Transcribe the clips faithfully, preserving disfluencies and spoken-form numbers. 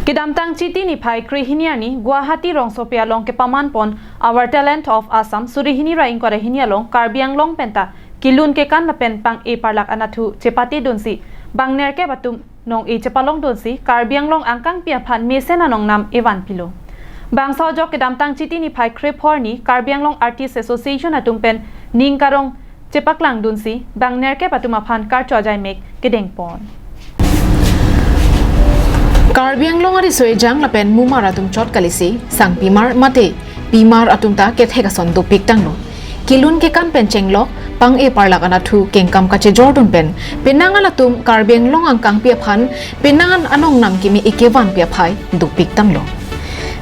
Kedamtang Chiti niphai krehini arni Guwahati rongsopi along kepaman pon Our Talent of Assam suri hini ra ingkoi ra hini along Karbi Anglong penta kelun kekan lapen pang-e parlak anatthu chepate dunsi bang nerkep atum nong-e chepalong dunsi Karbi Anglong angkangpi aphan mesen anong nam evan pilo. Bangso ajok kedamtang Chiti niphai krepho arni Karbi Anglong Artist Association atum pen ning karong chepaklang dunsi bang nerkep atum aphan karcho ajaimek kedeng pon. Karbi Anglong ariso ejang lapen mumar atum chot kalisi sangpimar mate pimar atum ta kethek ason dopik tanglo. Kelun kekan pen chenglok pang-e parlak anatthu kengkam kachejor dun pen penang an atum Karbi Anglong angkangpi aphan penang an anong nam keme ekevanpi aphai dopik tanglo.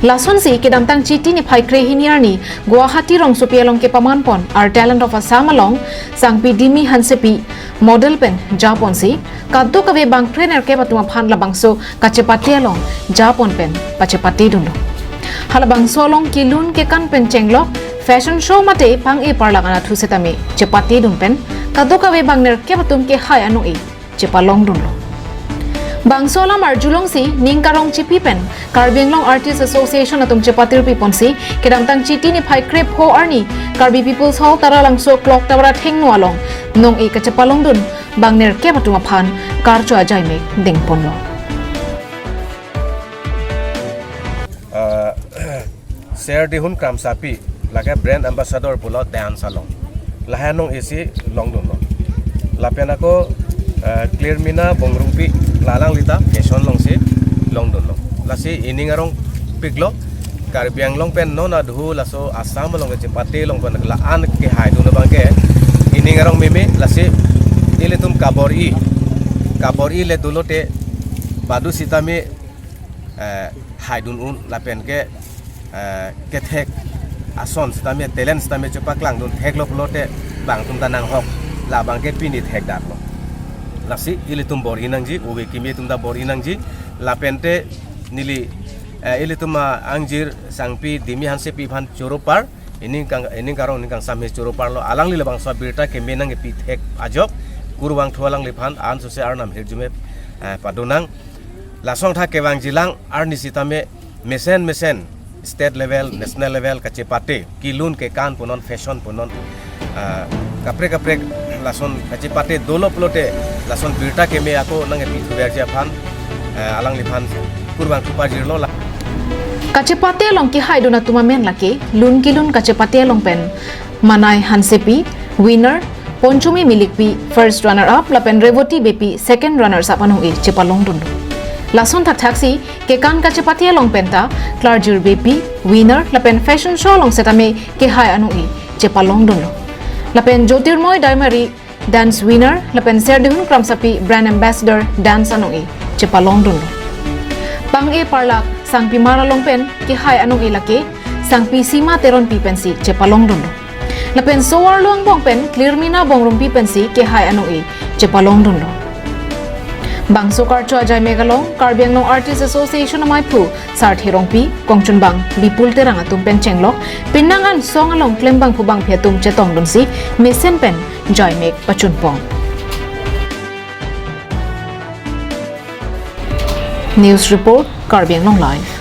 Lasonsi kedamtang Chiti niphai krehini arni Guwahati rongsopi along kepaman pon Our Talent of Assam along sangpi Dimi Hansepi model pen japonsi kadokave bang kre nerkep atum aphan labangso kachepate along japon pen pachepate dunlo. Halabangso along kelun kekan pen chenglok fashion show mate pang-e parlak anatthu setame chepate dun pen kadokave bang nerkep atum kehai anong-e chepalong dunlo. Bangso alam arjulongsi ning karong chipi pen Karbi Anglong Artist Association atum chepatirpi ponsi kedamtang Chiti niphai krepho arni Karbi People's Hall Taralangso Clock Tower athengno along nong-e kachepalong dun bang nerkep atum aphan karcho ajaimek dengponlo. Ah, Serdihun Kramsapi lake brand ambassador pulo dance along. Lahai anong isi longdunlo. Lapen ako, ah, Clearmina Bongrungpi la alanglita fashion alongsi longdunlo. Lasi ining arongpiklo Karbi Anglong pen non adhu laso Assam along kachepate along pen la-an kehai dun abangke ining arong meme lasi ilitum kabor-i. Kabor-i le dolote badu sitame eh, haidun un lapen ke, eh, kethek ason sitame talent sitame chepaklang dun theklo pulote bang atum ta nanghok labangke pini thekdaklo. Lasi ilitum bor-i nangji, ove kimi atum ta bor-i nangji, lapente neli, eh, ilitum, ah, angjir sangpi Dimi Hansepi aphan choro par, ining kang, ining karong ining kangsam he choro parlo, alangli labangso abirta keme nangkepi thek ajok, kurvangthu alangliphan ansose arnam hirjume, eh, padonang. Lason thak kevangjilang arni sitame mesen mesen state level, national level kachepate, kelun kekan punon, fashion punon, ah, kaprek kaprek lason kachepate dolo pulote lason birta keme ako nangkepi thuverji aphan, eh, alangliphan kurvangthu parjirlo la. Kachepate along kehai dun atum amen lake lun kelun kachepate along pen Manai Hansepi, winner, Ponchumi Milikpi, first runner up, lapen Revoti Beypi, second runners up anong-e chepalong dunlo. Lason thakthaksi kekan kachepate along penta Klarjir Beypi, winner, lapen fashion show along setame kehai anong-e chepalong dunlo. Lapen Jyotirmoy Daimari, dance winner, lapen Serdihun Kramsapi, brand ambassador, dance anong-e chepalong dunlo. Pang-e parlak sangpimar along pen kehai anong-e lake sangpi Sima Teronpi pensi chepalong dunlo. Lapen so-arlo angbong pen Clearmina Bongrungpi pensi kehai anong-e chepalong dunlo. Bangso karcho ajaimek along Karbi Anglong Artist Association amaiphu Sarthe Rongpi, kongchunbang Bipul Terang atum pen chenglok penang an song along klembangphu bangphi atum chetong dunsi mesen pen jaimek pachunpon. News report, Karbi Anglong Live.